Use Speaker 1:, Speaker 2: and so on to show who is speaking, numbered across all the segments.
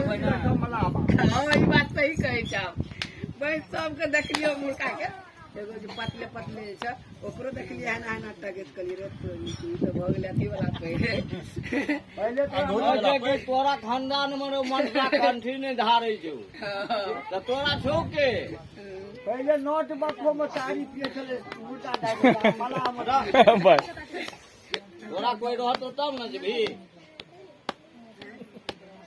Speaker 1: हँ, ई बात सही कहै छौ। बस सबके देखलियौ मुर्गा के, एगो जे पतले पतले जे छै ओकरो देखलियै एना एना टगैत। कहलियै रे तोरी के, ई तऽ भऽ गेलै अथी वाला। पहिले
Speaker 2: पहिले
Speaker 3: कहै छै कि तोरा खानदान मे रे मनसा कंठी नहि धारै छौ, तऽ तोरा छौ के?
Speaker 2: पहिले नोट बक्खो में तारी पिए छलै मुर्दा डालि मलाह में।
Speaker 4: बस।
Speaker 3: तोरा कोई रहतो तब ने जेबही।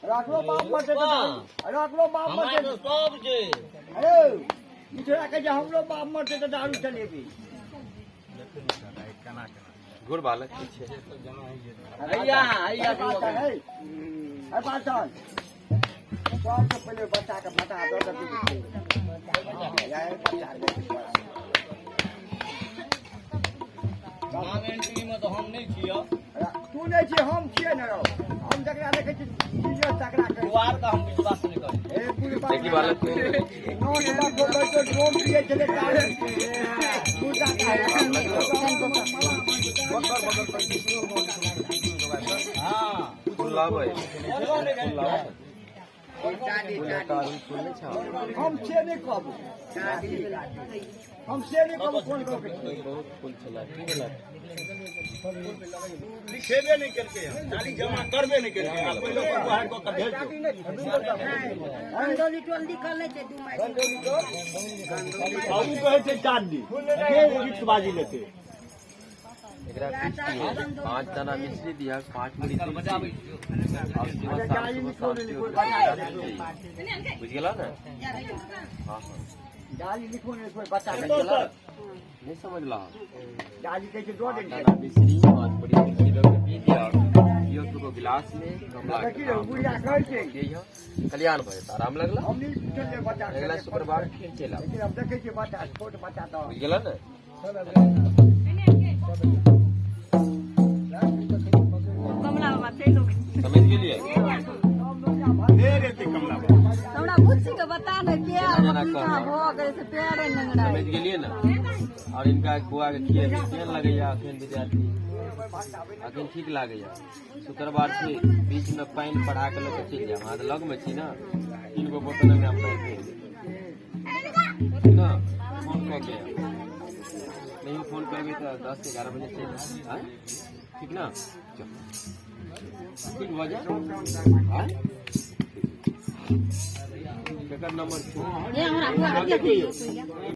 Speaker 2: राखलो बाप मरते तऽ दारू, राखलो बाप
Speaker 3: हमरा
Speaker 2: मरते।
Speaker 3: तऽ सब छै।
Speaker 2: अरे मिठरा कहै छै, हमरो बाप मरते तऽ दारू चलेबी।
Speaker 4: घुर बालक की छै?
Speaker 3: हैया हैया।
Speaker 2: है बाचल, सबसे पहिले बच्चा के बता दऽ दऽ बच्चा।
Speaker 3: नाम एंट्री मे तऽ हम नहि छियै।
Speaker 2: तू नहि छियै, हम छियै ने रौ। हम जकरा देखै छी सीनियर तकरा कहै।
Speaker 3: दुआर के हम विश्वास नहि करै।
Speaker 2: ए बुढ़बा।
Speaker 4: देखी बालक।
Speaker 2: नोट बक्खो बैठो ड्रोम पिए छलै दारू मुर्दा।
Speaker 3: हँ।
Speaker 4: फूल लाबै।
Speaker 3: फूल
Speaker 4: लाबै।
Speaker 1: चाली चाली।
Speaker 4: फूल नहि छौ?
Speaker 2: हम से नहि कहबो, हम से नहि कहबो कोन गाँव के छियै।
Speaker 4: बहुत फूल छलै, की भेलै?
Speaker 5: लिखेबे नहि केलकै हन, खाली जमा करबे नहि केलकै आ पहिले ओकर बाहर कऽ के भेज दो।
Speaker 1: गंडोली टोल लिखल नहि छै, दू माइल।
Speaker 5: आ उ कहै छै चांदी के रिक्स बाजी लेतै?
Speaker 4: एकरा पीस दिहे, 5 दाना मिश्री दिहक, 5 मुड़ी तुलसी और सुबह शाम, सुबह शाम पियो। बुझि गेला ने? हाँ।
Speaker 2: डाली लिखो ने कोई बच्चा।
Speaker 4: समझ गेला नहीं? समझला?
Speaker 2: डाली कहै छै दऽ
Speaker 4: 5
Speaker 2: देने।
Speaker 4: दाना मिश्री, 5 मुड़ी तुलसी दऽ के पी दिहक, पियो दूगो गिलास में गमला के।
Speaker 2: देखी रे, बुढ़िया कहै छै।
Speaker 4: दिहक, कल्याण भऽ जेतै, आराम लगला।
Speaker 2: हम नहि पुछलियै बच्चा के।
Speaker 4: अगिला शुक्रवार फिर चलि आब।
Speaker 2: लेकिन हम देखै छियै बच्चा, छोट बच्चा तऽ।
Speaker 4: बुझि गेला ने?
Speaker 1: कमला बाबा चलि।
Speaker 4: समझि गेलियै?
Speaker 5: फेर एतै कमला बाबा।
Speaker 1: हमरा बुच्ची के बता ने के
Speaker 4: जेना
Speaker 1: कहाँ
Speaker 4: कहलहुँ।
Speaker 1: भऽ गेलै से पैरे नंगरा।
Speaker 4: समझि गेलियै ने? और इनका बौआ के खिएबै, केहन लगैया अखन? विद्यार्थी अखन ठीक लागैया? शुक्रवार छै, बीच में पानि बढ़ा के लऽ के चलि जायब। अहाँ तऽ लगमे छी ने, 3 गो बोतल में पानि भरि देब, ठीक ने? फोन कऽ के आयब। नहीं फोन करबै तऽ 10 11 बजे चलि आयब। आँय? ठीक ने? चल, ठीक भऽ जाए। आँय? केकर नंबर छै?
Speaker 1: हमरा